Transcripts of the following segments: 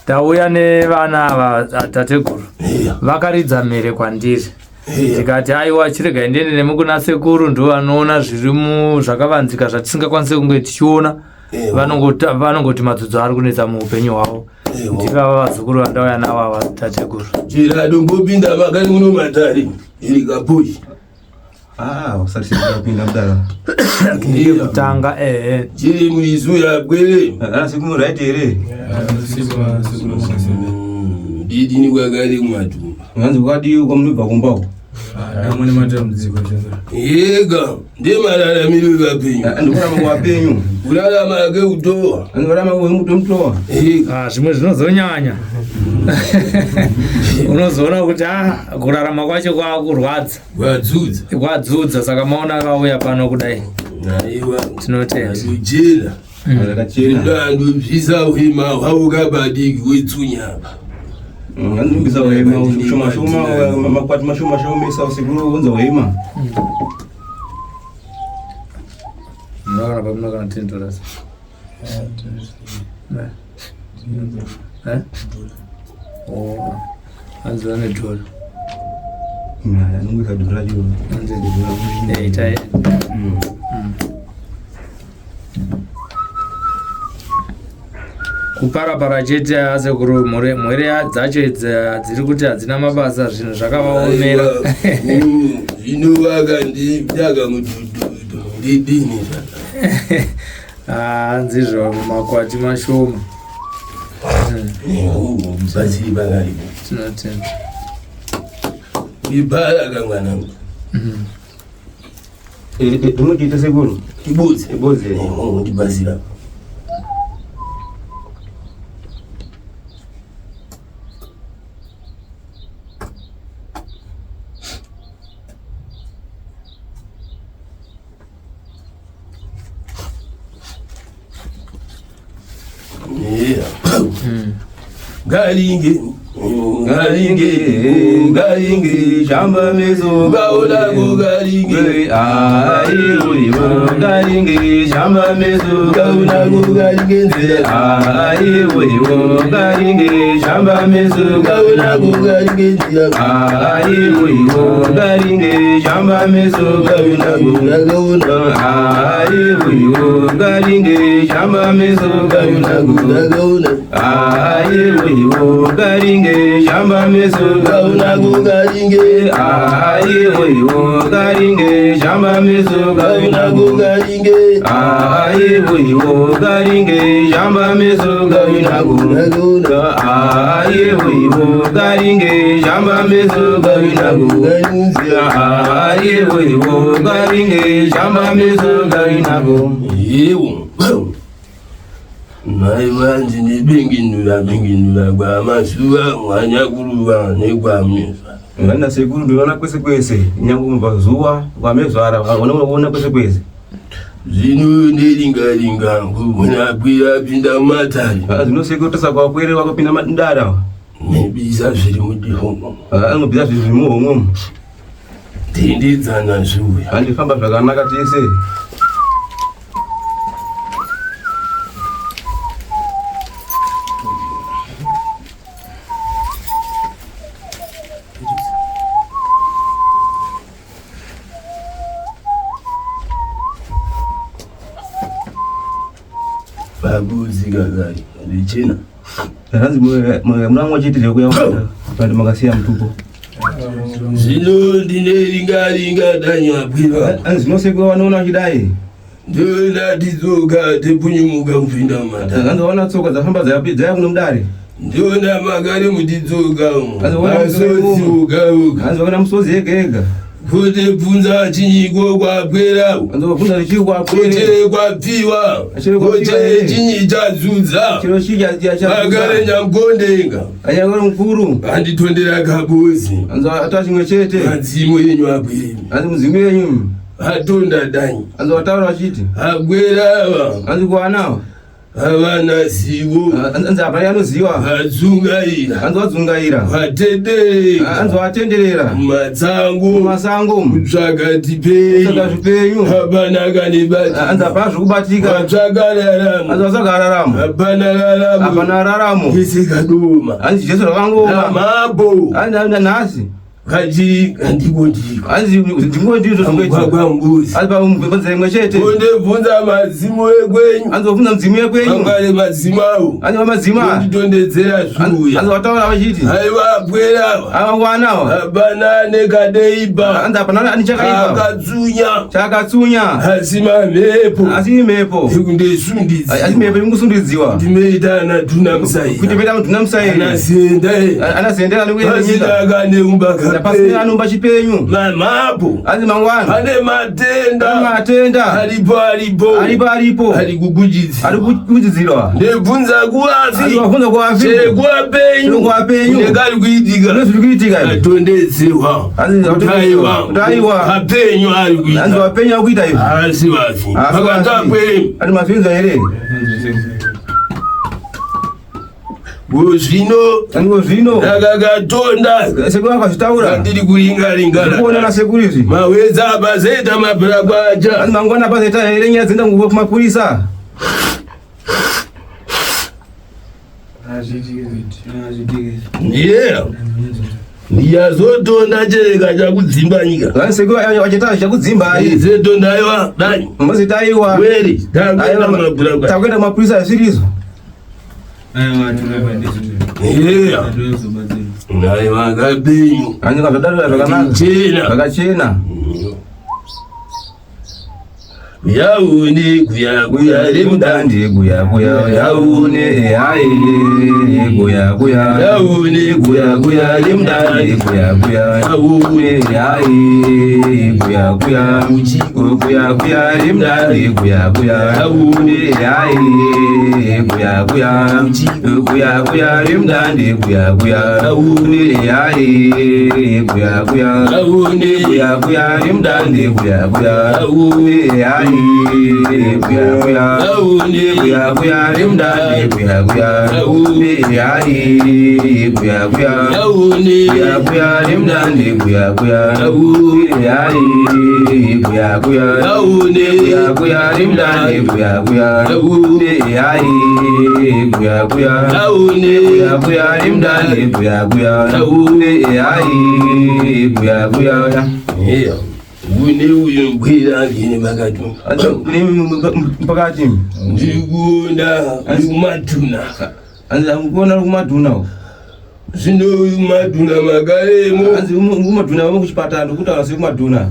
Tauya nevana ava tateguru vakaridza mhere kwandiri ndikati aiwa chiregai ndiende nemi kuna sekuru ndo vanoona zviri zvakavanzika zvatisingakwanise kunge tichiona vanongoti madzudzo ari kunetsa muupenyu hwavo ndivava vazukuru vandauya navo ava tateguru jira dombopinda makari muno matari iri kapushi Ah, usati kupinda mudara. Ndiye kutanga ehe. Chiri muizu yabwere. Ah, siku right here. Ndidini kwakari kumatumba. Hanzi kwadi kwamunobva kumba uko. Amwe matambudziko changa. Yega ndiye mararamiro evapenyu. Ah, ndikurarama kwapenyu. Kurarama keutowa. Kurarama keutowa. Ah, zvimwe zvinozonyanya. Unozoona kuti ah kurarama kwacho kwakurwadza. Kwadzudza. Kwadzudza saka maona akauya pano kudai. Aiwa. Tinotenda. Jela. Rakachena. Ndobvisa hwema hwavo kabadiki hwetsunyapa. Anobvisa hwema shoma shoma makwati mashoma shoma isa usiku unza hwema. Munogara pa munogara 10 dollars. Eh? Oh. Hanzi vane dhola. Anongoisa dhola racho. Hanzi dhola. Eh, itai. Kuparapara chete asekuru mhuri mhuri dzacho idzi dziri kuti hadzina mabasa zvinhu zvakavaomera. Zvinovaka nditaka mudududu ndidini zvaka. Hanzi zvo makwati mashoma. Mubatsiri pakaripo. Tinotenda. Ibara kangwanangu. Inochiita sekuru. Ibodzi. Ibodzi. Ndibatsira. Yeah. Ngaringe, ngaringe, ngaringe, shamba meso gaona ngaringe, ai uriwo ngaringe, shamba meso gaona ngaringe nzira, ai uriwo ngaringe, shamba meso gaona ngaringe nzira, ai uriwo ngaringe, shamba meso gaona gaona, ai uriwo ngaringe, shamba meso gaona gaona, ai uriwo ngaringe, shamba meso gaona ngaringe, ai uriwo ngaringe, shamba meso gaona ngaringe, ai uriwo ngaringe, shamba meso gaona gaona, ai uriwo ngaringe, shamba meso gaona nzira, ai uriwo ngaringe, shamba meso Yebo. Mai vanzi ndibinginura binginura kwamasuva mwanyakuruva nekwamizva. Vana sekuru ndinoona kwese kwese nyange mubvazuva kwamezvara unoona kwese kwese Zvino nderingaringa kuona kwira pinda mumatare zvino sekuru tasakwapwere wakapinda madara nebisa zviri mudihomo anobvisa zvinhu zviri muhomwe tendidzana zviuya. handifamba zvakanaka tese Pabudzi kakari ndichena. hanzi munamwa chete zvekuya vanhu makasiya mutupo Zvino ndineringaringa danyakwira. hanzi zvino sekuru vanoona vachidai Ndonatidzoka tepunyumuka kupinda mumatare. hanzi vaona tsoka dzafamba dzaya kuno mudare Ndona makare mutidzoka Hanzi vaona masodzi ukauka. hanzi vakaona musodzi yega yega Kuti bvunza chinyiko kwapwera. hanzi vabvunza chii kwapwere Kuchere kwapfiwa. Chere kwapfiwa, Kuchere eh. chinyi chadzudza. chiro chii Makare nyamukondenga. anyakore mukuru Anditondera kabozi. hanzi ata chimwe chete Madzimu enyu abwere. hanzi mudzimu yenyu Atonda danyi. hanzi vataura vachiti Abwera ava. hanzi kuanawa Havana zivo. Anzi hapana anoziva. Vadzungaira. Anzi vadzungaira. Vatenderera. Anzi vatenderera. Mumatsango. Mumasango. Kutsvaga tipenyu. Kutsvaga zvipenyu. Hapana kanebati. Anzi hapana zvikubatika. Vatsvaga raramo. Anzi vatsvaga raramo. Hapana raramo. Hapana raramo. Kwese kadoma. Anzi Jesu rakangooma. Namabo. Anzi nhasi. Kachi ndiko ndiko. Hanzi ndingo ndizvo zvingoitika. Mugwagwa mbuzi. Hanzi pamubvunza imwe chete. Kundibvunza madzimu ekwenyu. Hanzi wabvunza mudzimu yekwenyu. Vangari madzimu awo. Hanzi vamadzimu aya. Kunditondedzera zviuya. Hanzi wataura vachiti. Haiwa apwera. Avangwana ava. Hapana nekadeipa. Hanzi hapana ani chakaipa. Akatsunya. Chakatsunya. Asi mamhepo. Asi mhepo. Ikundesundidza. Asi mhepo ikusundidziwa. Ndimeita ana dhuna musaira. Kuti meita dhuna musaira. Ana zenda. Ana zenda anokuenda nyika. Pasina akaneumba Pasina anomba chipenyu. Mamapo. Hanzi mangwana. Pane matenda. Pane matenda. Aripo aripo. Aripo aripo. Ari kukuchidzirwa. Ari kukuchidzirwa. Ndebvunza kuvafi. Ari kubvunza kuvafi. Chekuvapenyu. Chekuvapenyu. Ndekari kuitika. Ndezviri kuitika. Atondedzerwa. Hanzi Kutaiwa. Kutaiwa. Vapenyu ari kuita. Hanzi vapenyu ari kuita izvi. Asi vafi. Pakatapwe. Ati mazvinzwa here? Zvino Ngo zvino ndakakatonda sekuru akazvitaura ndiri kuringa ringa kuona nasekuru izvi mawedza apazoita mabhurakwacha hanzi mangwana pazoita here nyaya dzenda kumapurisa yeah ndichazotonda chereka chakudzimba nyika hanzi sekuru achaita chakudzimba ayi zetonda aiwa dai mozita aiwa weri takuenda mabhurakwacha takuenda kumapurisa hazviri izvo yeah aiwa kapenyu hanzi ngazvadarira zvakanaka chena zvakachena yaune guya guya remudandi remudandi guya guya yaune haye guya guya yaune guya guya remudandi remudandi guya guya yaune haye guya guya guya guya remudandi guya guya yaune haye guya guya guya guya remudandi guya guya yaune haye guya guya yaune guya guya remudandi guya guya yaune haye guya guya yaune guya guya remudandi guya guya haye guya guya yaune guya guya remudandi guya guya haye guya guya yaune guya guya remudandi guya guya haye guya guya yaune guya guya remudandi guya guya haye guya guya Yeah. Une uyu mbwira ngine pakati pakati ndikuona kumadhuna kuona kumadhuna zvino uyu madhuna makaremo hanzi kumadhuna vamwe kuchipatara ndikutaura sekumadhuna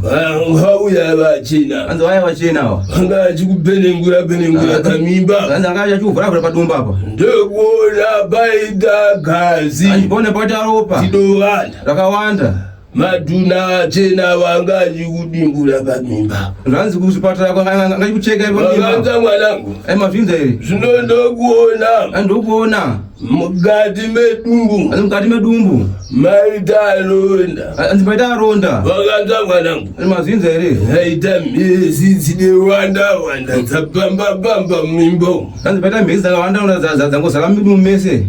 vauya vachena hanzi vaya vachena ava vanga vachikupenengura penengura pamimba hanzi anga achikuvhuravhura padumbu apa ndokuona paita gazi andipaona paita ropa tinowanda rakawanda madhuna achena vanga achikudimbura pamimba zvanzi kuzvipatara angachikucheka vakanza mwanangu ai mazvinza here zvino ndokuona ndokuona mukati medumbu hanzi mukati medumbu maita ronda hanzi maita ronda vakanza mwanangu hanzi mazvinza here aita mhezi dzine wanda wanda dzapamba pamba mumimba umu hanzi paita mhezi dzakawanda dzangozara mudumbu mese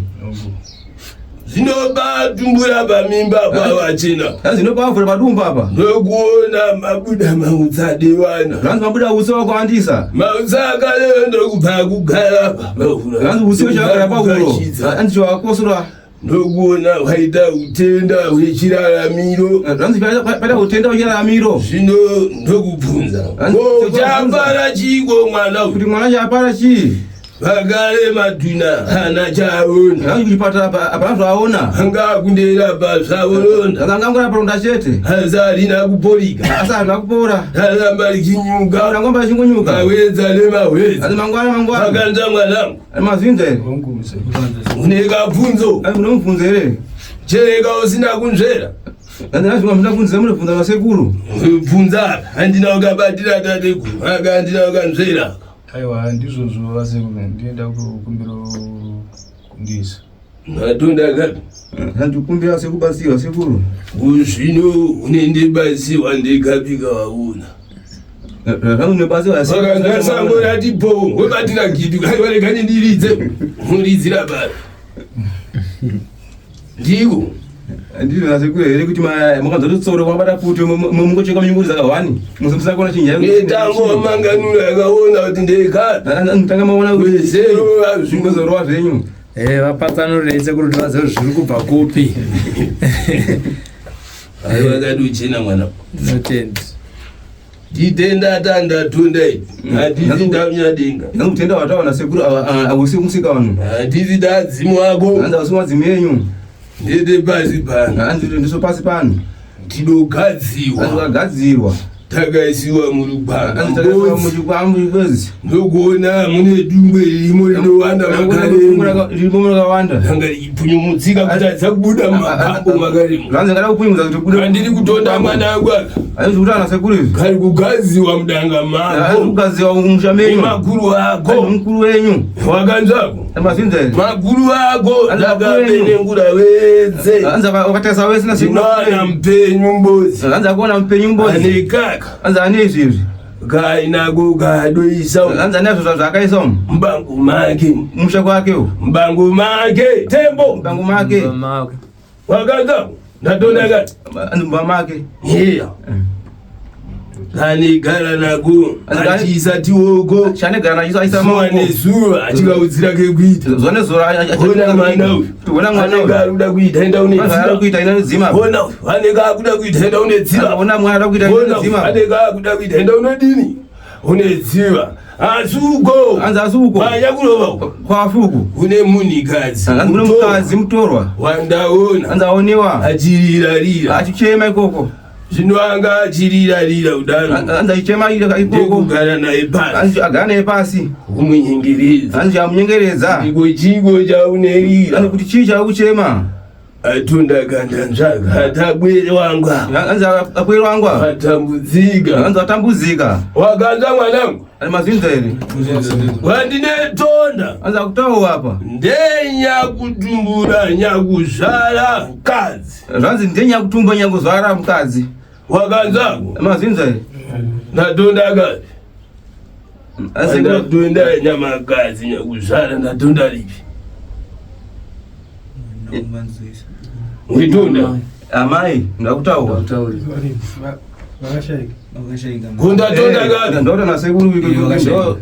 zvinobatumbura pamimba pavachena hanzi inopavhura padumbu apa ndokuona mabuda mautsa adewana zvanzi mabuda uso wakawandisa mautsa akaleyo ndokubva kugara pahuro zvanzi usi wechakagara pahuro hanzi chawakosora ndokuona waita utenda hwechiraramiro zvanzi paita utenda wechiraramiro zvino ndokubvunza Hanzi- ko chapara chiiko mwana kuti uyu mwana chapara chii vakare madhuna hana chaona zvanzi kuchipatara hapana zvaaona anga akunderapa zvaoronda angangorapa ronda chete asi harina kuporika asi hazvina kupora raramba richinyuka rangomba richingonyuka mawedza nemawedza hanzi mangwana mangwana vakanza mwanangu mazvinza here une kabvunzo hanzi munomubvunza here chereka usina kunzvera hanzi nazvimwe hamuna kubvunza munobvunza masekuru bvunza apa handina kukabatira tateguru aka handina kukanzvera Aiwa ndizvozvo vasekuru ndinoenda kukumbira kundisa. matonda kapi hanzi kumbira sekubatsirwa sekuru kuzvino unendebatsirwa ndekapika waona Zvangu nebasa Vakanzwa sango rati po wobatira gidi aiwa regani ndiridze muridzira bara ndiko Ndizvo nasekuru here kuti makanzwa tsoro makabata pfuti mungocheka munyunguri dzakahwani musina kuona chinhu netango wamanganura akaona kuti ndekati mutanga maona kuti wezero zvingozorova zvenyu. Eh, vapatsanurei sekuru kuti vazive kuti zviri kubva kupi. Aiwa kadi uchena mwana. Notend. Nditenda tanda tunda hatisi ndamnyadenga. Ndanga kutenda wataona sekuru awusi musika vanhu. Hatisi ndadzimu wako. Hanzi awusi madzimu enyu. Ndete pasi pano. Hanzi ndiso pasi pano. Tinogadziwa. Hanzi wakagadzirwa. Takaisiwa murugwamba. Hanzi takaisiwa murugwamba kwezi. Ndokuona mune dungwe ririmo rinowanda makaremo. Ririmo rakawanda. Ranga richipunyumudzika kutadza kubuda mumagambo makaremo. Zvanzi ngada kupunyumudza kuti kubuda. Kandiri kutonda mwana wangu aka. Hanzi kuti ana sekuru izvi. Kari kugadziwa mudanga Hanzi mako. kugadziwa mumusha menyu. Nemakuru Hanzi ako. mukuru wenyu. Wakanzwako. Mazinza here? Makuru ako Hanzi makuru enyu. ndakapenengura wedze. Hanzi wakatarisa wese na sekuru. Ndinowana mupenyu mbodzi. Hanzi akuona mupenyu mbodzi. Ane kaka. Hanzi ane izvi izvi. Kainako kadoisa Hanzi ane izvo zvaakaisa umu. mubango make. Musha kwake umu. Mubango make. Tembo. Mubango make. Mama. Wakanzwako. Ndatonda kati. Hanzi mumba make. Iya. Kanigara nako achiisa tioko Chanegara nachiso aisa zuva maoko. nezuva achikaudzira kekuita. Zuva nezuva Ona mwana uyu. Ona mwana Anenge uyu. ari kuda kuita enda une Hanzi ari dziva. kuita ina dzima. Ona uyu anenge akuda kuita enda une dziva. Ona mwana ari kuita ina Ona uyu dzima. anenge akuda kuita enda unodini? Une dziva. Asi uko Hanzi asi uko. Wanyakurova uko. Kwafuku. Kune munhukadzi. Hanzi kune mukadzi mutorwa. Wandaona Hanzi aonewa. achirirarira. Achichema ikoko. Zvino anga achirirarira kudaro. Hanzi achichema ikoko. Ndekugara naye pasi. Hanzi agara naye pasi. Kumunyengeredza. Hanzi amunyengeredza. Ndiko chiko chaunerira. Hanzi kuti chii chakuchema. Atunda ganda nzvaga atabwere wangu apa. Hanzi akwere wangu apa. Atambudzika. Hanzi atambudzika. Wakanzwa mwanangu? Ani mazinza here? Wandinetonda. Hanzi akutaura apa. Ndenyakutumbura nyakuzvara mukadzi. Zvanzi ndenyakutumba nyakuzvara mukadzi. Wakanzwako? Mazinza here? Ndatonda kapi? Hanzi Ndatonda nyamakadzi nyakuzvara ndatonda ripi? Nditonda. amai ndakutaura. Vakashaika. Kundatonda kapi? Ndaona nasekuru Vakashaika.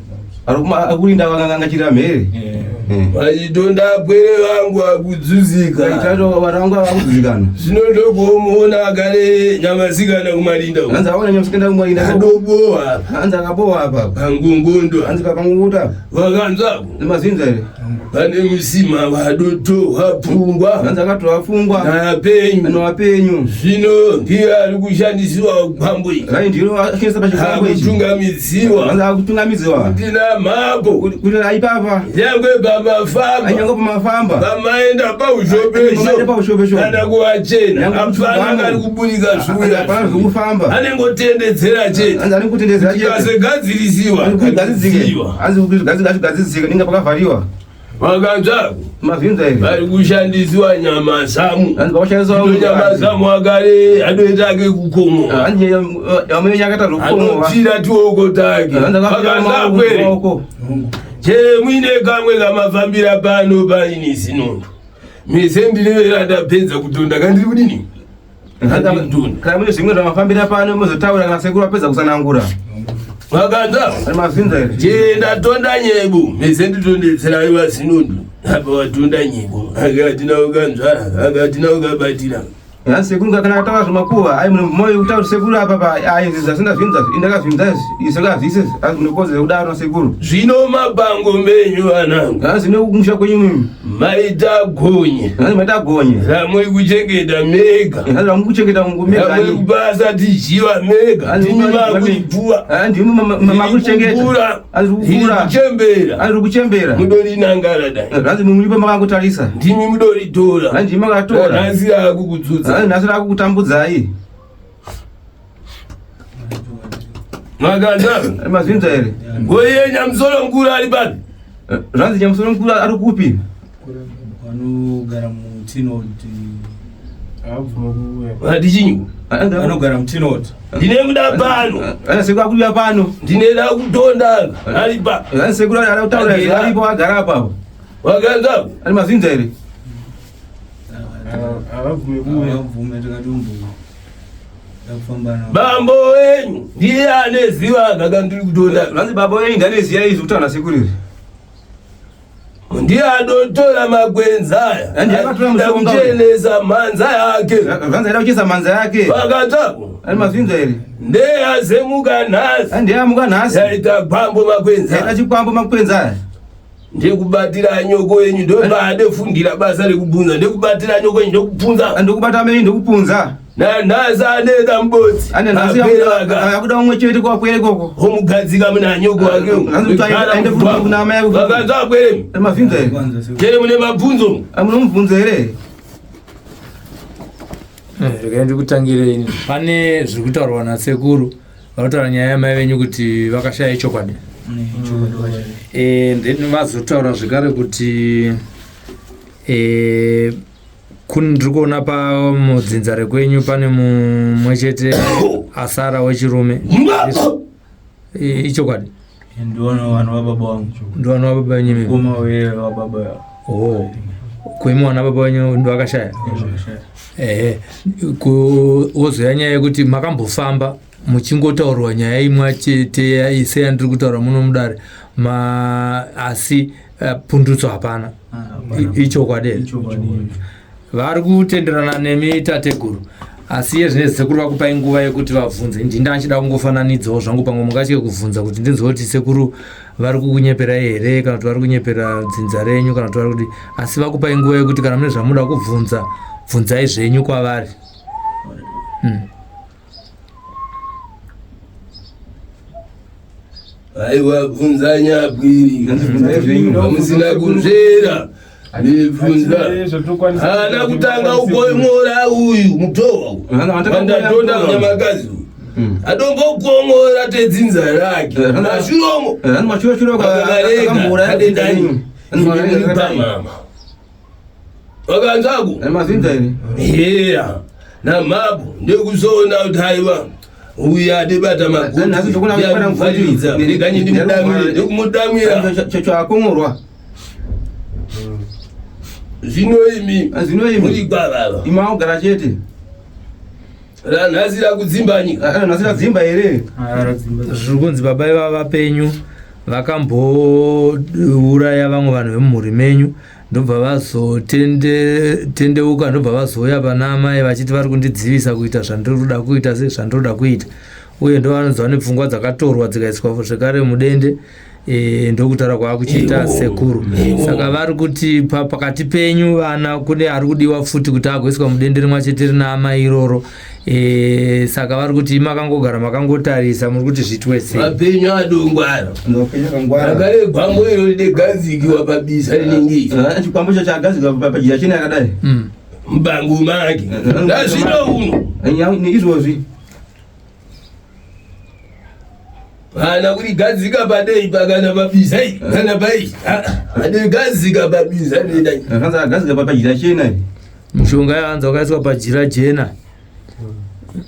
akurinda vakangangachira mhere. Vachitonda pwere vangu akudzuzika. Kaitato varangu vakudzikana. Zvino ndokuomuona akare nyamasikana kumarinda uko. Hanzi aona nyamusikana kumwarinda. Adobowa Hanzi akabowa apa. pangungundo. Hanzi papanguta. Wakanzwako? Mazinza here? Pane musima wadotohwa pfungwa Hanzi akatora pfungwa. naapenyu. Anowapenyu. Zvino ndiye ari kushandisiwa kwambo iyi. Rai ndiro ashandisa pachikwambo ichi. Akutungamidziwa Hanzi akutungamidziwa. tina mhapo Kuti aipapa. nyangwe pamafamba Anyangwe pamafamba. pamaenda Pamaenda paushopesho paushopesho. kana kuvachena Nyangwe hapana kuchibhamo. kari kuburika Hapana zviuya zvekufamba. anengotendedzera chete Hanzi ari kutendedzera chete. tikasegadzirisiwa Gadzirisiwa. Hanzi kugadzirisiwa ninga pakavhariwa. vakanzvako Mazvinza here? vari kushandisiwa nyama zamu Hanzi pakushandiswa ino nyama zamu akare anoita ake kukomoa Hanzi amene yakata zvokukomowa. anopfira tioko take Hanzi akapfira vakanzakwere maoko. chemuine kamwe kamafambira pano paini sinondo mise ndinevera ndapedza kutonda kandiri kudini Kandiri Kana mune zvimwe zvamafambira pano mozotaura kana sekuru apedza kusanangura. vakanza Ari mazvinza here? che ndatonda nyebu mise nditondetserai vasinondo apa watonda nyebu akatina ukanzvara akatina ukabatira Hanzi sekuru kana akataura zvemakuhwa ai mune moyo kutaura kuti sekuru apa pa ai izvi zvasina zvinza indakazvinza izvi izvi akazviisa hanzi munokodzera kudaro na sekuru. zvino mapango menyu vanangu Hanzi nekumusha kwenyu mimi. maita gonye Hanzi maita gonye. ramuri kuchengeta mega Hanzi ramukuchengeta ramuri mumegani. kupasa tijiva mega Hanzi ndimi kupa- makuripuwa Hanzi ndimi makuchengeta. kukura Hanzi ndiri kukura. kuchembera Hanzi kuchembera. mudorinangara dai Hanzi muripo makakutarisa. ndimi mudoritora Hanzi ndimi makatora. nhasi rakukudzudza Hanzi nhasi rakukutambudzai. makanza Mazvinza here? goye nyamusoro mukuru ari papi Zvanzi nyamusoro mukuru ari kupi? Vanogara mutinod. vatichinyu Anogara mutinot. Ndine muda pano. Ana sekuru akuuya pano. Ndine da kutonda aripa. Ana sekuru ari kutaura izvi aripo agara apapo. Wakanza. Ari mazinza here? Havabvume kuuya. Havabvume tikatombo. Bambo wenyu ndiye aneziva kaka ndiri kutonda. Vanzi baba wenyu ndiye aneziva izvi kutaura sekuru izvi. Ndiye adotora makwenzi aya. Ndiye akatora mushonga. Kuchenesa mhanza yake. Vanzi aida kuchesa mhanza yake. Vakatsvako. Ari mazvinza here? Ndiye azemuka nhasi. Ndiye amuka nhasi. Yaita gwambo makwenzi. Yaita chikwambo makwenzi aya. Ndekubatira nyoko yenyu ndobaadefundira basa rekubvunza ndekubatira nyoko yenyu ndokubvunza. Ndokubata menyu ndokubvunza. Nanhasi aneta mubotsi. Ane nhasi akuda umwe chete kwapwere koko. Omugadzika muna nyoko wake. Aende kuna amai yako. Vakanzwa apwere. Mabvunzo here? Chere mune mabvunzo. Munomubvunza here? Regai ndikutangire ini. Pane zviri kutaurwa nasekuru vanotaura nyaya yamai venyu kuti vakashaya ichokwadi. Then vazotaura zvekare kuti ndiri kuona pamudzinza rekwenyu pane mumwe chete asara wechirume. Ichokwadi? Ndiona vana vababa vangu. Ndiwana vababa venyu mimi? Mukoma wevababa. Oh. Kuimi vana baba venyu vakashaya? Ehe. Wozouya nyaya yekuti makambofamba muchingotaurwa nyaya imwe chete seyandiri kutaura muno mudare asi pundutso hapana. Ichokwadi here? Vari kutenderana nemi tateguru, asi iye zvine sekuru vakupai nguva yekuti vabvunze. Ndinda achida kungofananidzawo zvangu, pamwe mungatye kubvunza kuti ndinzwe kuti sekuru vari kukunyeperai here kana kuti vari kunyepera dzinza renyu kana kuti vari kuti, asi vakupai nguva yekuti kana mune zvamuda kubvunza bvunzai zvenyu kwavari. Aiwa bvunza nyabwiri musina kunzvera ndibvunza haana kutanga ukoimora uyu mutowa wandatonda kunyamakadzi uyu adombokuongora tedzinza rake mashuromo akarega adendanyi pamama wakanzako heya namabo ndekuzoona kuti aiwa uyu adebata magoaidza reganyi ndimudamwire ndekumudamwira chaakongorwa zvino imi muri gwavava imi akugara chete ranhasi rakudzimba nyika ranhasi radzimba here? Zviri kunzi baba ivava vapenyu vakambouraya vamwe vanhu vemumhuri menyu ndobva vazotendeuka ndobva vazouya pana amai vachiti vari kundidzivisa kuita zvandinoda kuita sezvandinoda kuita, uye ndovanonzi vane pfungwa dzakatorwa dzikaiswa zvekare mudende ndokutaura kwaakuchiita sekuru. Saka vari kuti pakati penyu vana kune ari kudiwa futi kuti agoiswa mudende rimwe chete rina amai iroro. Saka vari kuti makangogara makangotarisa muri kuti zviitwe sei? Mapenyu adongwara. Akare gwambo iro ridegadzikiwa pabisa rinenge iri. Chikwambo chacho chagadzikwa pajira chena yakadai. Mubango make. Ndazvino uno. Izvozvi. Kana kurigadzika padei pakana pabisa iyi kana pai adigadzika pabisa nedai. Hanzi agadzika pajira chena iyi. Mushonga yaanzi wakaiswa pajira jena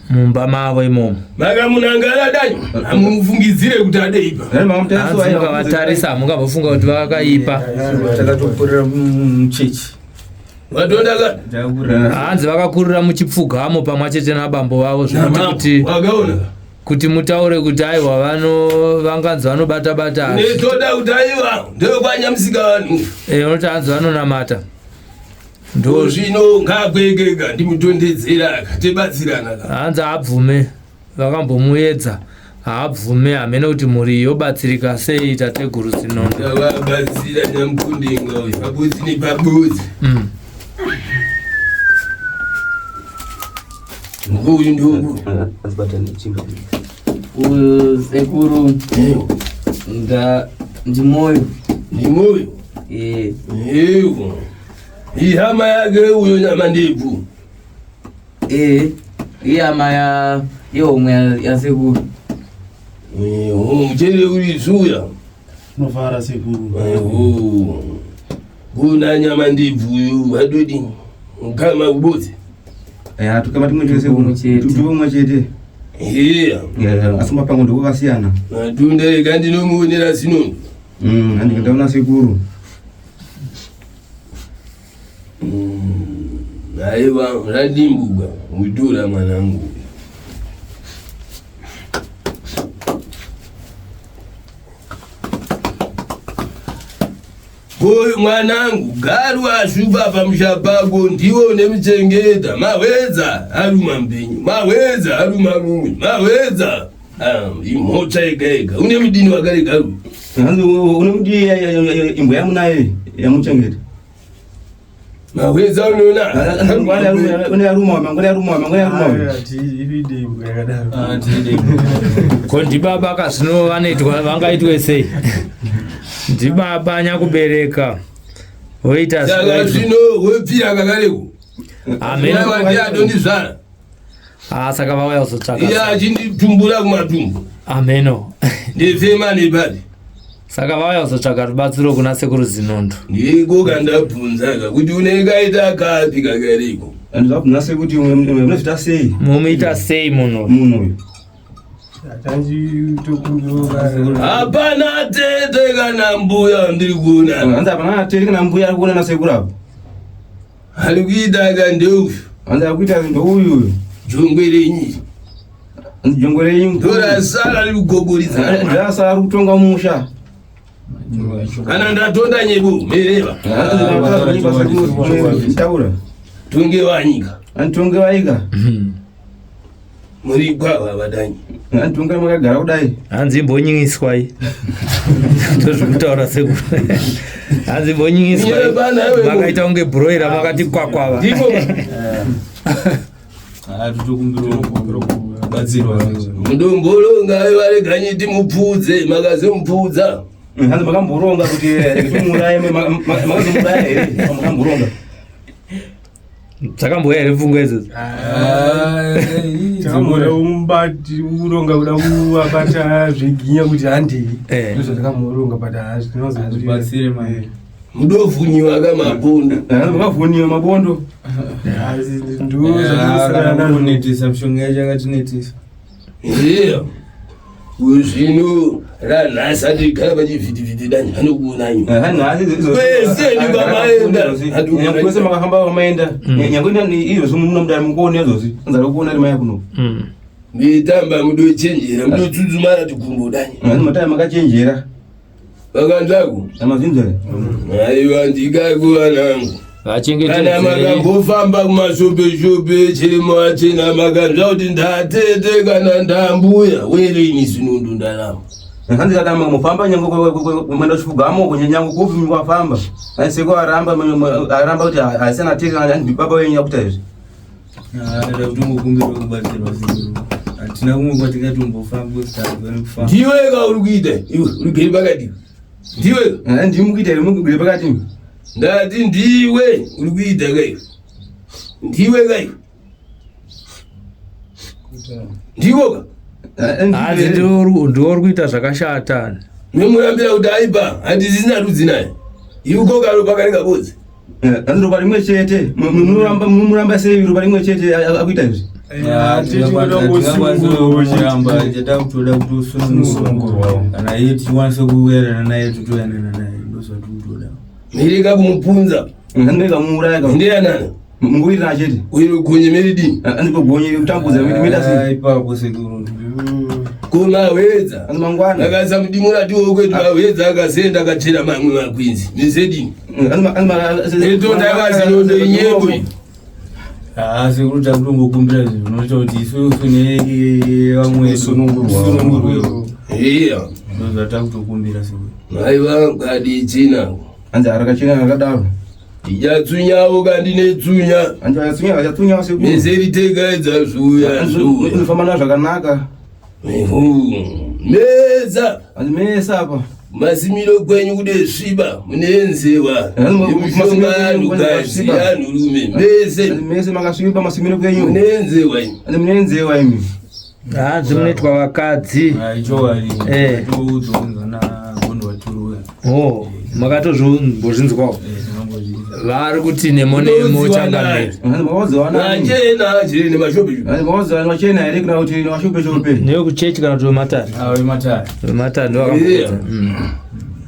mumba mavo imomo. Makamunangara dai hamufungidzire kuti adeipa. Hanzi mukavatarisa hamungambofunga kuti vakaipa. Takatokurira muchechi. Hanzi vakakurira muchipfugamo pamwe chete nabambo vavo zvekuti kuti mutaure kuti aiwa vano vanganzi vanobata bata. Netoda kuti aiwa ndokwanyamisika vanhu. Unoti hanzi vanonamata. Ndo zvino ngakwekeka ndimutondedzera tibatsirana. Hanzi abvume vakambomuedza haabvume hamene kuti mhuri yobatsirika sei tateguru Zinondo. Vabatsira nyamukundinga uyu pabodzi nepabodzi. Uyu ndoku. Uyu sekuru ndimoyo. Ndimoyo? Ewo. Ihama yake uyo nyama ndebvu. Ihama ya yehomwe yasekuru. Muchere uri zuya. Unovhara sekuru. Kuna nyama ndebvu uyu adodi. Kama kubodzi. Tukama timwe chete sekuru. Tupo mumwe chete. Iya. Asi mapango ndokukasiyana. Matunda ega ndinomuonera zinondo. Handi ndaona sekuru. Aiwa, radimbuka mutura mwanangu. Uyu mwanangu garu ashupa pamusha pako ndiwe unemuchengeta mahwedza aruma mbenyu mahwedza aruma mumwe mahwedza imhotsva yega yega une mudini wakare garu Hanzi une mudii imbwa yamunayo yamuchengeta. Mahwedza unoona Une aruma mangwana aruma mangwana aruma. Ko ndibaba kazvino vanoitwa vangaitwe sei? Ndibaba nyakubereka voita saka zvino wepfira kakareko Amen. ndiye adondizvara. Ah, saka vauya kuzotsvaka. Iye achinditumbura kumatumbu. Ameno. Ndifema nepari. Saka vauya kuzotsvaka rubatsiro kuna sekuru Zinondo. Ndiko kandabvunzaka kuti unekaita kapi kakareko. Andizvabvunza sekuti munozvita sei? Mumuita sei munhu? Munhu uyu. Hapana tete kana mbuya ndiri kuona. Hanzi hapana tete kana mbuya ari kuona nasekuru apo. Ari kuita ka ndeuyu. Hanzi ari kuita ndeuyu uyu. Jongwe renyu. Hanzi jongwe renyu. Ndorasara riri kugogoridza. Ndorasara riri kutonga musha. Kana ndatonda nyebu mereva. Taura. Tonge wanyika. Antonge waika. Muri gwava vadanyi. Antonge makagara kudai. Hanzi imbonyingiswai. Ndozvikutaura sekuru. Hanzi imbonyingiswai. Makaita kunge broiler makati kwakwava. Ndipo. Mudomboronga vareganyi timupfuudze makazomupfuudza. Hanzi makamboronga kuti timuuraye makazomuuraya here? Makamboronga. Dzakambouya here pfungwa idzodzo? Takamboda uronga kuda kuabata zveginya kuti handei. Ndozvatakamuronga but hazvinozobatsire manje. Mudovhunyiwa kamabondo. Makavhunyiwa mabondo. Ndozvakunetesa mishonga yacho yakatinetesa. Iya. Zvino ranhasi atigara pachivhitivhiti dani anokuonanyi. Kwese ndikwamaenda. Kwese makafamba kwamaenda. Nyange izvozvo munomuda mukuona izvozvi. Anzi ari kuona rimaya kuno. Mitamba mudochenjera mudotsudzumara tikumbo dani. Hanzi mataya makachenjera. Vakanzvako. Amazinzwa. Aiwa ndikakuvanangu. Kana makambofamba kumashope-shope chemo achena makanzwa kuti ndatete kana ndambuya werini zinundu ndaramo. Hanzi kana mufamba nyange mwenda chifugamo nyange kupi mwafamba. Asi aramba aramba kuti haisana tete kana baba wenyu akuita izvi. Ndakutongokumbira kubatsirwa sekuru. Hatina kumwe kwatikatombofamba kuti tagone kufamba. Ndiwe ka uri kuita iwe uri gere pakati. Ndiwe. Ndimi kuita here mugere pakati. Ndati ndiwe uri kuita ka iwe. Ndiwe ka iwe. Ndiwo ka. Hanzi ndiwo uri kuita zvakashata. Nemurambira kuti aipa handisisina rudzi naye. Iwe kokaro pakari kabodzi. Hanzi ropa rimwe chete. Munoramba munoramba sei ropa rimwe chete akuita izvi? Kuramba chatakutoda kutosunungurwa kana iye tichikwanisa kuwirirana naye totoyanana naye ndozvatikutoda. Mireka kumupunza. Mireka kumuuraya. Ndiyanana. Mungowirirana chete. Uyo gonye meridini. Hanzi gonye kutambudza mita sei? Ipapo sekuru. Kumahwedza. Hanzi mangwana. Akasa mudimura tiwo kwedu mahwedza akasenda akachera mamwe makwinzi. Mizedini. Etonda vazinondo inyebo iyi. Sekuru takutongokumbira zvinhu zvinoita kuti isusu nevamwe tisunungurwewo. Iya. Ndozvatakutokumbira sekuru. Maiva ngadichina. Hanzi arakachena rakadaro. Ndichatsunyawo kandinetsunya. Hanzi vachatsunya vachatsunya sekuru. Mizeri tegaidza zvuya zvuya. Unofamba nazvo zvakanaka. Meza. Hanzi mesa apa. Masimiro kwenyu kude sviba munenzewa. Nemishonga yanhukadzi yanhurume mese. Mese makasviba masimiro kwenyu. Munenzewa imi. Hanzi munenzewa imi. Hanzi munoitwa vakadzi. Ichokwadi. Toudzwa nagondo waturuwe. Oh, makatozvimbozvinzwawo. Vari kuti nemo nemo changamire. Nachena achiri nemashope. Machena here kana kuti mashope shope? Ndevekuchechi kana kuti vematare? Vematare. Vematare ndovakamuudza.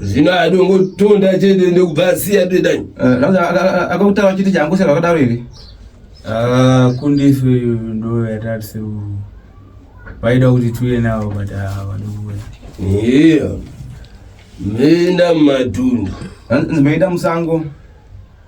Zvino adongotonda chete ndokubva asiya toitanyi. Akakutaura chiti changosera vakadaro here? Kundiso ndo yatati sekuru vaida kuti tiuye navo but havadi kuuya. Iya. Menda mumatundu. Maenda musango.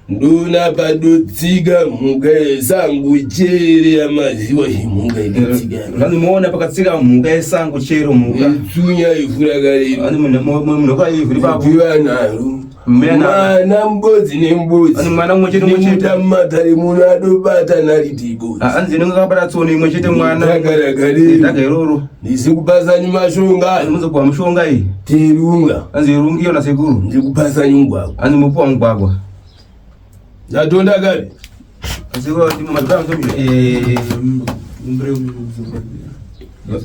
Nduna padotsika mhuka yesango chere yamaziwa imhuka inotsika. Zvanzi muona pakatsika mhuka yesango chero mhuka. Itsunya ivhu rakareba. Mhuka ivhu ripapo. Ndiva naro. Mwana mubodzi nemubodzi. Mwana mumwe chete mumwe chete. Nemuda mumatare muno adobata nariti ibodzi. Hanzi inenge akabata tsono imwe chete mwana. Dhaga rakareba. Dhaga iroro. Ndizikupasa mashonga. Muzopuwa mushonga iyi. Terunga. Hanzi irungiyo na sekuru. Ndikupasa mugwagwa. Hanzi mupuwa mugwagwa. Ndatonda kare.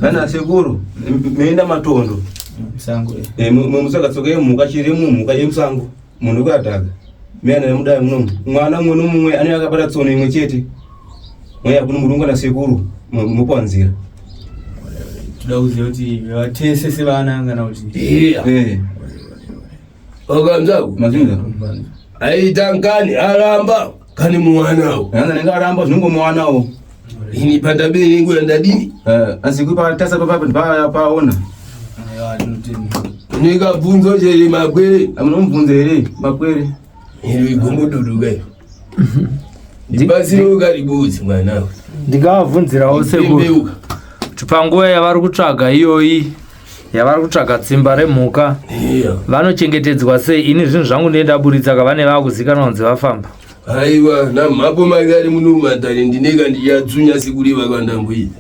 Ana sekuru meenda matondo Musango. Mumusaka tsoka yemhuka chiri mumhuka yemusango munhu ukadhaga meana nemudai munomu mwana mumwe nomumwe anenge akabata tsono imwe chete mweya kuno murungu na sekuru mupuwa nzira. Toda kuziva kuti vatese sevana kana kuti Iya. Wakamzako. Mazinza. Aita nkani aramba kani muwanawo. Hanzi anenge aramba zvinongomuwanawo. Ini pandabiri nenguva ndadini. Asi kupatasa paona. Nikabvunzo chere makwere. Amunomubvunza here makwere? Iro igombo dodoka iro. Ndibatsire ukaribudzi mwanawe. Ndingavabvunzirawo sekuru kuti panguva yavari kutsvaga iyoyi yavari kutsvaga tsimba remhuka vanochengetedzwa sei? Ini zvinhu zvangu ndee ndaburitsa kavane vakuzikanwa kunzi vafamba. Aiwa namhapo makari muno mumatare ndineka ndichatsunya sekureva kwandamboita.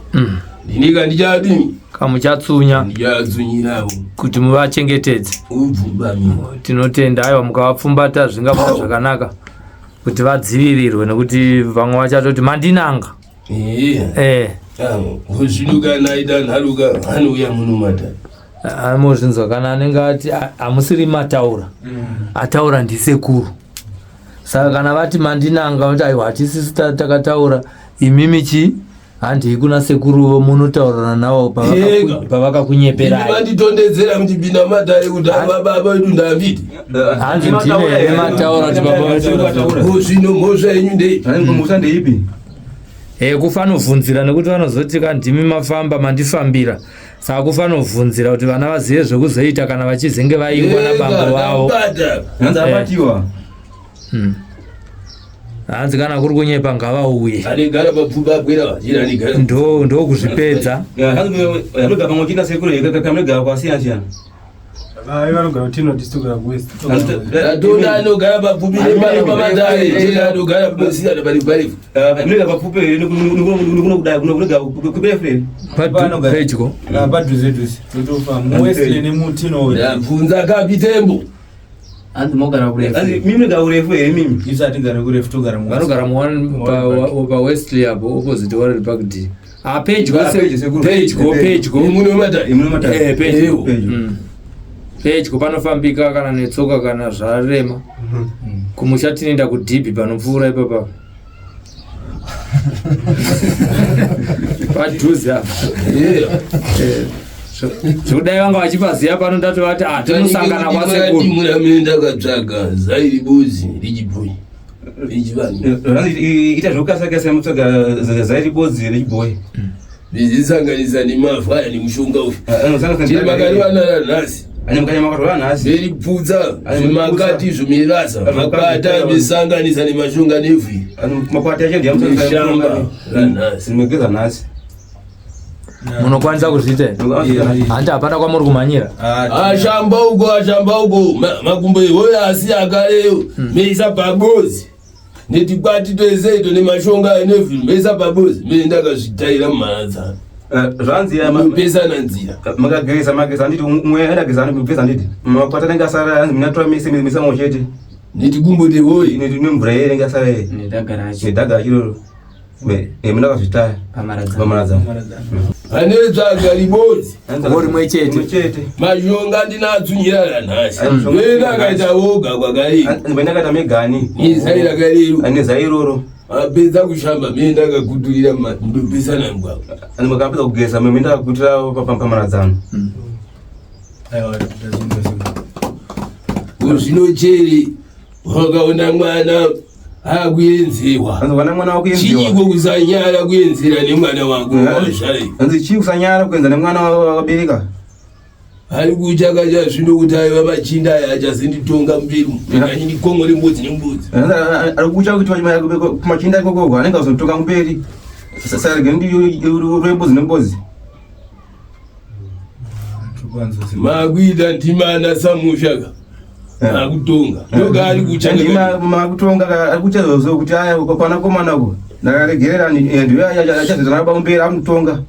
Ndineka ndichadini? Kamuchatsunya. Ndichatsunyirawo. Kuti muvachengetedze. Ubvumbamira. Tinotenda aiwa mukavapfumbata zvingava zvakanaka kuti vadzivirirwe nekuti vamwe vachatoti mandinanga. Iya. Zvino kana aita nharuka anouya muno mumatare. Amozvinzwa kana anenge ati hamusiri mataura. Ataura ndisekuru. Saka kana vati mandinanga vati aiwa hatisisi takataura imimi chi handei kuna sekuruvo munotaurirana navo pavakakunyeperai. Vanditondedzera muchipinda mumatare kuti ava baba vedu ndaviti. Hanzi ndine here mataura kuti baba vedu. Zvino mhosva yenyu ndeipi? Mhosva ndeipi? Kufanovhunzira nekuti vanozoti ka ndimi mafamba mandifambira. Saka kufanovhunzira kuti vana vazive zvekuzoita kana vachizenge vaingwa nabambo vavo. Hanzi abatiwa. Hanzi kana kuri kunyepa ngavauye. Anigara papfupa abwera vachira anigara. Ndo kuzvipedza. Anogara pamwe chete nasekuru kamunogara kwasiyana siyana. Vai vanogara kutino togara kuwest. Ndatonda anogara papfupi nepano pamatare chete anogara pamasiyana pari parifu. Munogara papfupi here nekuno kudai kunogara kubefu here? Pedyo. Padhuze dhuze totofamba muwestley nemutino. Ndabvunza kapitembo. Hanzi mogara kurefu. Hanzi mimi munogara kurefu here mimi? Isu hatigari kurefu togara mu Vanogara pawestley apo opposite Warren Park D. Pedyo pedyo pedyo. Muno matare. Muno matare. Pedyo. Pedyo panofambika kana netsoka kana zvarema. Kumusha tinoenda kudhibhi panopfuura ipapa. Padhuze apa. Zvekudai vanga vachipaziva pano ndatovati tinosangana kwasekuru. Mura mune ndakatsvaga zairi bozi richibhoyi. Richivani. Ita zvekukasakasa mutsaga zairi bodzi rechibhoyi. Ndichisanganisa nemavhu aya nemushonga uyu. Chiri makariwana nhasi. Makatora nhasi. Nderipfudza zvimakati zvomirasa. Makwata misanganisa nemashonga nevhu iri. Makwati acho Neshamba ranhasi. Ndimegeza nhasi. Munokwanisa kuzviita here? Hanti hapana kwamuri kumhanyira. Ashamba uko ashamba uko makumbo iwoyo asi akareyo meisa pabozi netikwati twese ito nemashonga nevhu meisa pabozi mene ndakazvitaira mumhara dzangu. Zvanzi pesana nzira makageza mageza handiti umwe andageza anogeza handiti makwati anenge asara hanzi munatora mese mese mwe chete netikumbo tewoyi nemvura iye inenge asara iye Nedhaga racho. nedhaga racho iroro munakazvitaya Pamaradzano. pamaradzano. Pane tsvaga ribodzi. Ngo rimwe chete. Chete. Mashonga ndinatsunyirara nhasi. Ayi, mashonga Wena akaita woga kwakarei. Anzi ndakaita megani. Izai rakarero. Ane zai iroro. Apedza kushamba mie ndakakutulira ndopesana mugwagwa. Anzi makapedza kugeza mimi ndakakutira pamharadzano. Aiwa ndazvinzwa sekuru. Zvino chere wakaona mwana akuenzewa. Anzi wana mwana wakuenziwa. Chiiko kusanyara kuenzera nemwana wako wazvai. Anzi chii kusanyara kuenza nemwana wakabereka? Ari kuchakacha zvino kuti aiva machinda aya achazinditonga mberi. Ndikanye ndikongore mbudzi nembudzi. Anzi ari kucha kuti kumachinda ikoko anenge azotoka mberi. Sarege ndiyo mbudzi nembuzi. Tukwanzwa sekuru. Makuita ndimana samushaka. Makutonga. Ndoga ari kuchaka. Makutonga ari kucha zozo kuti aya kwana komana uko. Ndakaregerera ndiyo achazoita mberi amutonga.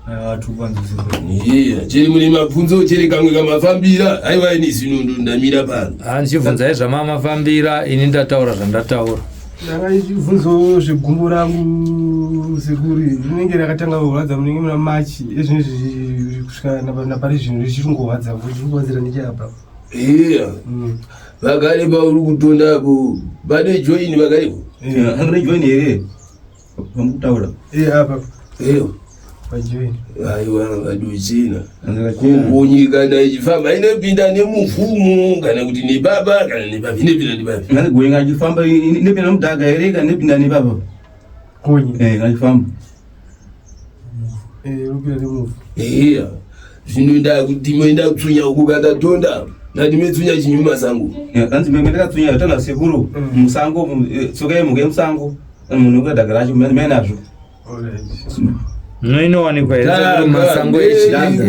Aiwa tukwanzwa sekuru. Iya, cheri mune mabvunzo chere kamwe kamafambira. Aiwa ini zino ndamira pano. Handichibvunzai zvamamafambira, ini ndataura zvandataura. Ndakachibvunzawo zvegumbo rangu sekuru, rinenge rakatanga kurwadza munenge muna Machi ezvinezvi kusvika napari zvino richiri kungorwadza, richiri kurwadzira necheapa. Iya. Vakare pauri kutonda apo pane join vakarepo. Angre join here? Vamukutaura. Apa Iyo. pajoini. Aiwa vaduchina. Angachena. Kunyika ichifamba inopinda nemuvhumu kana kuti nebaba kana nebabi inopinda nebabi. Ngani goinga achifamba inopinda mudhaga here kana inopinda nepapa? Konye. Eh, achifamba. Rupinda nemuvhu. Iya. Zvino ndakuti moenda kutsunya uku kandatonda. Ndati metsunya chinyuma sangu. Anzi mimi ndakatsunya tana sekuru musango tsoka yemhuka yemusango munhu wekudhaga racho mene nazvo. Inowanikwa here sekuru masango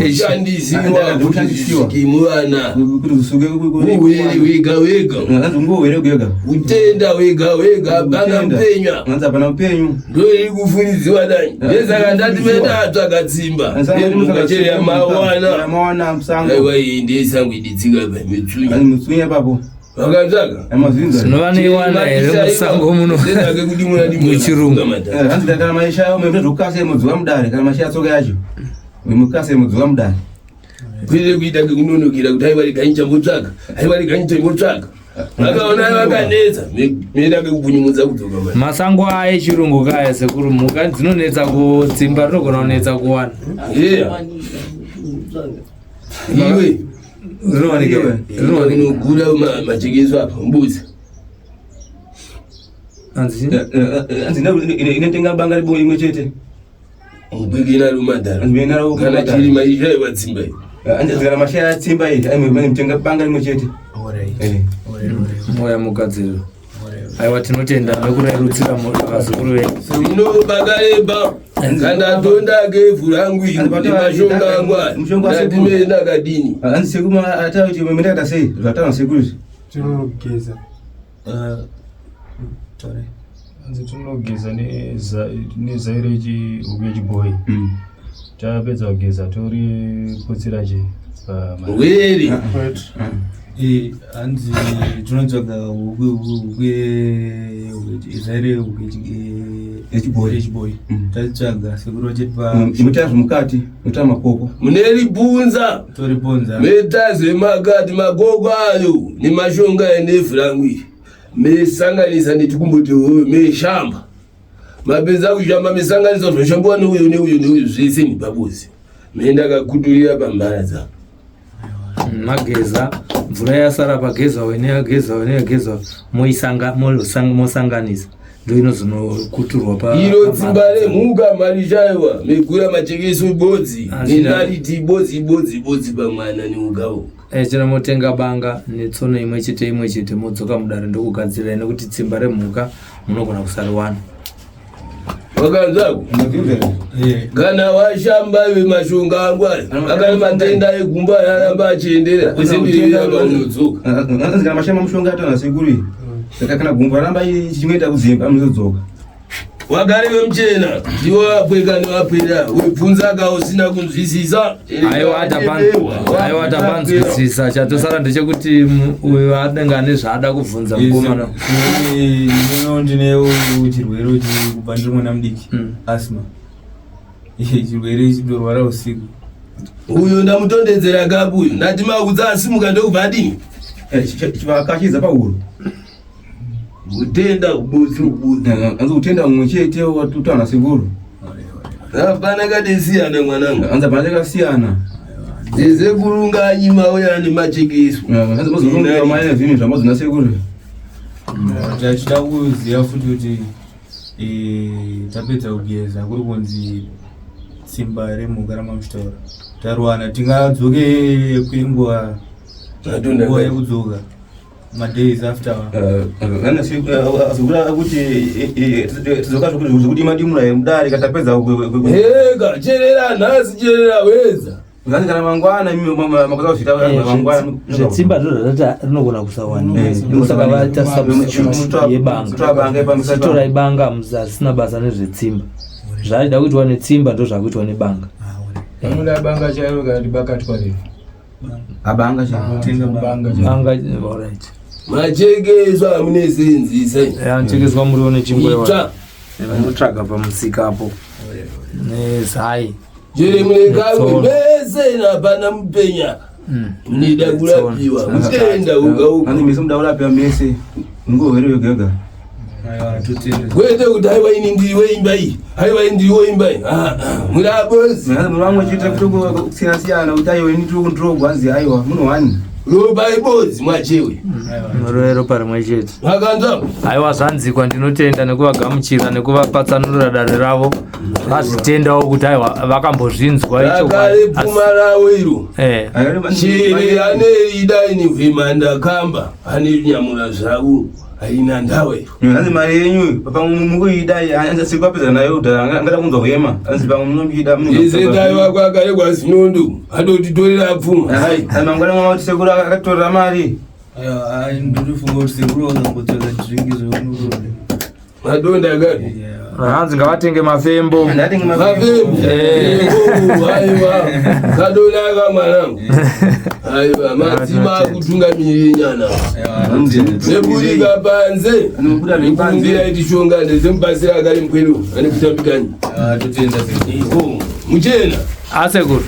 Kushandisiwa kuti zvisvike muvana. Kuti usuke Uwere wega wega. Anzi ungowere wega. Utenda wega wega hapana mupenya. Anzi hapana mupenyu. Ndoiri kufuridziwa dai. Ndesaka ndati mendatsvaga tsimba. Nemhuka chere yamawana. Mawana musango. Aiwa iyi ndesangu iditsika pa mitsunya. Anzi mutsunya papo. Vakatsvaga. Amazinza. Zvinovanoiwana here musango muno? Muchirungu. Hanzi kana maisha mwe zvokukasa mudzuka mudare kana maisha tsoka yacho. Mukase mudzuka mudare. Kwete kuita kekunonokera kuti aiwa regai chambotsvaga. Aiwa regai chambotsvaga. Vakaona vakanetsa. Menda kekupunyumudza kudzoka manje. Masango aya echirungu kaya sekuru, mhuka dzinonetsa kutsimba, rinogona kunetsa kuwana. Yeah. Iwe. Rinowanika. Rinowanika. Unogura machekeso apa mbudzi. Hanzi Hanzi inotenga banga ribo imwe chete. Mupekena rumadhara. Hanzi mena rawo Kana chiri maisha ewatsimba iyi. Hanzi kana mashaya tsimba iyi ai mwe mutenga banga rimwe chete. Alright. Eh. Alright, alright. Moya mugadziriro. Alright. Aiwa, tinotenda nekurerutsira vazukuru vedu. Zvino pakareba kana tonda kevhu rangu iri nemashonga angu aya. Mushonga Ndati wasekuru. menda kadini. Hanzi sekuru ataura kuti mwe ndakata sei zvatana sekuru izvi. Tinogeza. Taura. Hanzi tinogeza nezai rechihuku yechibhoyi. Tapedza kugeza toriputsira chi pama. Were. Right. Hanzi tinotsvaga huku zai rehuku Yechibhoyi. yechibhoyi. Tatsvaga sekuru vachitipa Muita zvemukati, muita makoko. Mune ripunza. toriponza. Meta zvemakati makoko ayo nemashonga enevhu rangu iri. Mesanganisa nechikumboti hoyo meshamba. Mapedza kushamba mesanganisa zvoshambiwa neuyo neuyo neuyo zvese nepabozi. Menda kakuturira pambaradza. Mageza, mvura yasara pageza wene yageza wene yageza, moisanga mosanganisa, ndo inozonokuturwa pa Iro tsimba remhuka marishaiwa megura machekeso bodzi Hazvina. nenariti bodzi bodzi bodzi pamwana neugawo. Chino motenga banga netsono imwe chete imwe chete, modzoka mudare ndokugadzira, nekuti tsimba remhuka munogona kusariwana. Wakanzwako? Kana washamba iwe mashonga angu aya akana matenda egumba aya aramba achienderera kwese ndirira panodzoka. Hanzi kana mashaya mushonga atana sekuru iyi. Saka kana gumbo ramba chimwe kuzimba munozodzoka. Wagari vemuchena ndiwo vapweka nevapwera webvunza ka usina kunzwisisa. Aiwa, tapanzwisisa. Chatosara ndechekuti uyu anenge ane zvaada kubvunza mukomana. Ino ndinewo chirwere kubva ndiri mwana mudiki, asthma. Chirwere chindorwara usiku. Uyo ndamutondedzera kapu uyu, ndati maudza asimuka ndokubva adini? Chivakachidza pahuro. Utenda ubudzi ubudzi. Anzi utenda mumwe chete watutaura nasekuru. Hapana kadesiyana mwanangu. Anzi hapana chakasiyana. Zesekuru nganyima uya nemachekiswa. Anzi mazorongeka maya zvinhu zvamazona sekuru. Tachida kuziva futi kuti tapedza kugeza kuri kunzi simba remhuka ramamuchitaura taruwana tingadzoke kwenguva nguva yekudzoka madays after. Azokura kuti tidzoka zvekuti madimura mudare katapedza. Hega cherera nhasi, cherera weza. Zvanzi kana mangwana makoza kuzviita mangwana. Zvetsimba ndo zvatati rinogona kusawanika, saka vaita substitute yebanga. Tora banga ipamisa. Torai banga, hazvisina basa nezvetsimba. Zvaida kuitwa netsimba ndo zvakuitwa nebanga. Vanoda banga chairo kana kuti bakatwa rero? Abanga chairo. Tenga banga chairo. Banga, alright. Machekeso amunesenzisa. Anochekezwa muriwo nechingwewa. Itsva. Vanotsvaga pamusika apo nezai. Chere munekamwe mese napana mupenya. Munida kurapiwa. Mutenda uga uga. Anzi mese muda kurapiwa mese ngohere wega wega. Aiwa, totenda. Kwete kuti haiwa ini ndiri weimba iyi, haiwa ini ndiri weimba iyi. Ah, ah, muri abozi. Anzi munhu vamwe chete kuti kusiyana siyana kuti aiwa ini ndiri ndiri anzi aiwa munhu wani. Ropa ibodzi mwachewe. Muriwo ropa rimwe chete. Makanzwa? Aiwa, zvanzikwa. Ndinotenda nekuvagamuchira nekuvapatsanurira dare ravo. Vazvitendawo kuti aiwa vakambozvinzwa. Rakare pfuma ravo iro. Chere ane rida ini hwema ndakamba ane nyamura zvavo haina ndawa iro. Anzi mari yenyu pamwe mukuida anzi siku apedza nayo kudhara angada kunzwa hwema anzi pamwe munomuida. Ise dai kwakare kwazinondo adotitorera pfuma. Hai. Mangwana mama kuti sekuru akatorera mari. Aiwa, ndinofunga kuti sekuru vakambotsvaga drink zvaunotoda. Madonda akati. Hanzi ngavatenge mafembo. Ndatenga Mafembo. Eh. Aiwa. Kadonaka mwanangu. Aiwa madzima akutungamirire nyana. Neburika panze. Anobuda nepanze. Nekumbira itishonga ndezemubasira akari mukwedu ane kutambikani. Totenda sekuru. Iko muchena. Asekuru.